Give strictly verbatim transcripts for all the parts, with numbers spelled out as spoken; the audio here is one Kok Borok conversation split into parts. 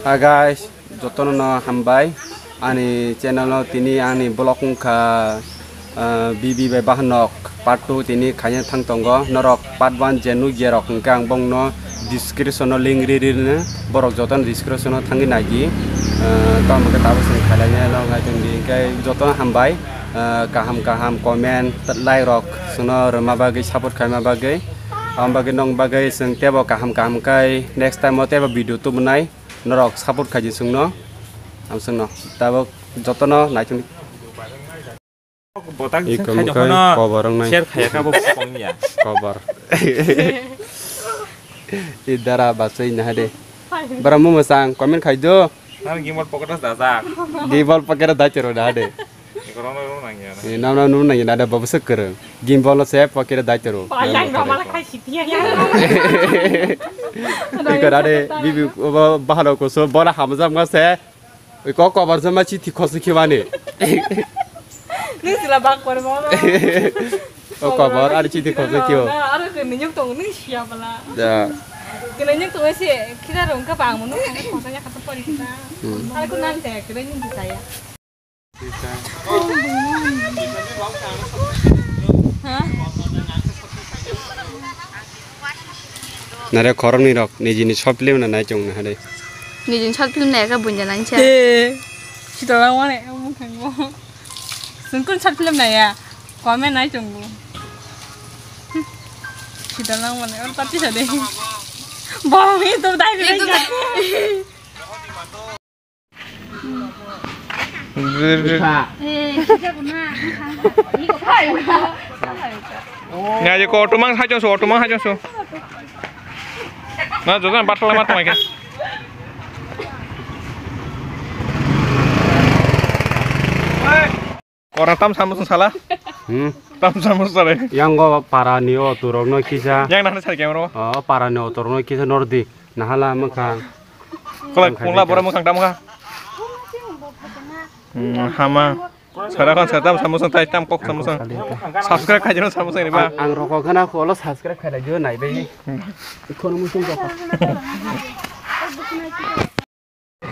Hi guys, jotono no hambai. Ani channel o tini ani vlog wngkha, ah, B B bai bahanok part two tini khaina thang tongo. Norok part one je nukya rok hwnkhe ang bongno description o link ri ri rino. Borok jotono description o thangwi naidi. Ah, tamo khe tabuk chwng khailai nai no nai tongdi. Hwnkhe jotono hambai. Ah, kaham kaham comment, like rok chwngno rwma bagwi, support khaima bagwi. Am bagwi nong bagwi chwng tebo kaham kaham khai next time o tebo video tubunai. Norok support khaidi chwngno. Ang chwngno tabuk jotono naithok. Botak iko khai mukhe jokhno koborok nai. Share khaya kha bo kong ya. Kobor. Idara basai na hade. Bara mu masang comment khai do. Nang gimbal pocket o dajak. Gimbal pocket o dachero na hade. Iko rong rong nang ya na. Ni nam nam nung nang ya na da babu sek kereng. Gimbal no se pocket o dachero. Palang no mala khai sitiya ya. Iko na de bibi bahalo ko so bola hamjam ga se. Oi, ko kobar jama chithi khosi khiwani. Nung sila bak por mo. O kobar, ari chithi khosi khiwo. Aro ke nung tong nung siya bala. Da. Ke nung tong se khida rong ka bang mo nung khosa ya khasa pori kita. Hmm. Aro ko nang te ke nung kita ya. Ha? Nare khoroknwi rok nijini short film no nai chong na hade. Nijini short film nai ka bunja nang cha. He. Sita lang wane mukang mo. Sungkun short film nai ya. Comment nai chong mo. Sita lang wane or pati sa de. Bom itu dai dai. Nga je ko auto mang hai chong so, auto mang hai chong so. Na jodan batla ma tong ke. Kora tam samu sala. Hmm. Tam samu sala. Yang go para ni auto rok no kisa. Yang nang sar camera. Oh, para ni auto rok no kisa nordi. Nahala mukha. Kola kungla bora mukha tam kha. Hmm, hama. Sara kan sara tam samu sang tai tam kok samu sang. Subscribe khai jano samu sang ni ba. Ang roko khana kholo subscribe khai lai jo nai bai. Ikhono musung ko.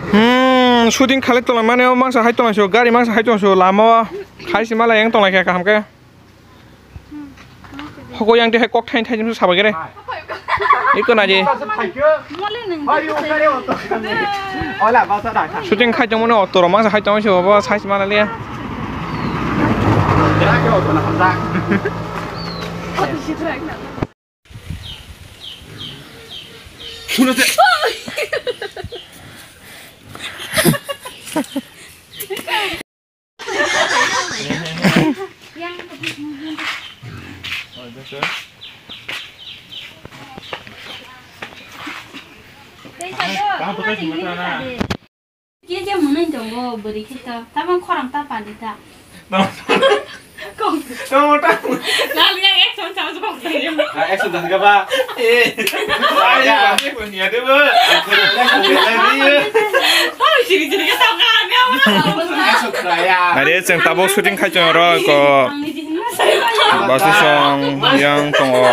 Hmm, shooting khalai tongla mane o mangsa hai tongla so gari mangsa hai tongla so lama o khai si mala yang tongla khe kaham khe. Hoko yang twi hai kok thain thain saba gere. Iko na je. Shooting khai tongmani auto rok mangsa hai tongmani se obo size mana liya. Kisa yo, kisa yo. Kisa yo mwnwi tongo bwrwi khe to. Tabang khorang ta pali ta. Tamo, tamo. Nang yang action sama sama kok tadi. Ah, action dah enggak, Pak? Eh. Saya. Aku punya deh, Bu. Oh, sini sini kita kan ya. Action saya. Nare, chwng tabuk shooting khai chwng oro ko. Basi song yang tongo.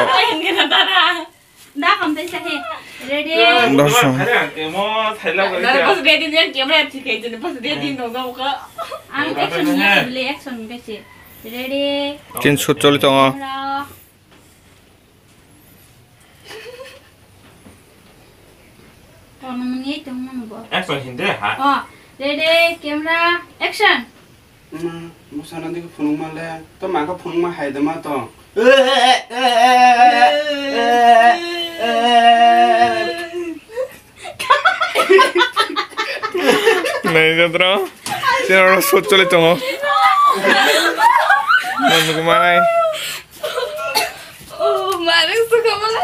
Da kam tei sa he. Ready? Dosong. Nare, bas ready ni camera thik hai jani, bas ready no ga ka. Ang action ni bole action besi. Ready? Tin shoot choli tongo. Camera. Kono mani tong mano bo. Action hindi ha? Oh, ready, camera, action. Ma, mo sana dikhe phunukma le. To ma khe phunukma hai de ma to. Nai jatra. Sira ro sot chole tongo. Nai jatra. Oh, mare suka mala.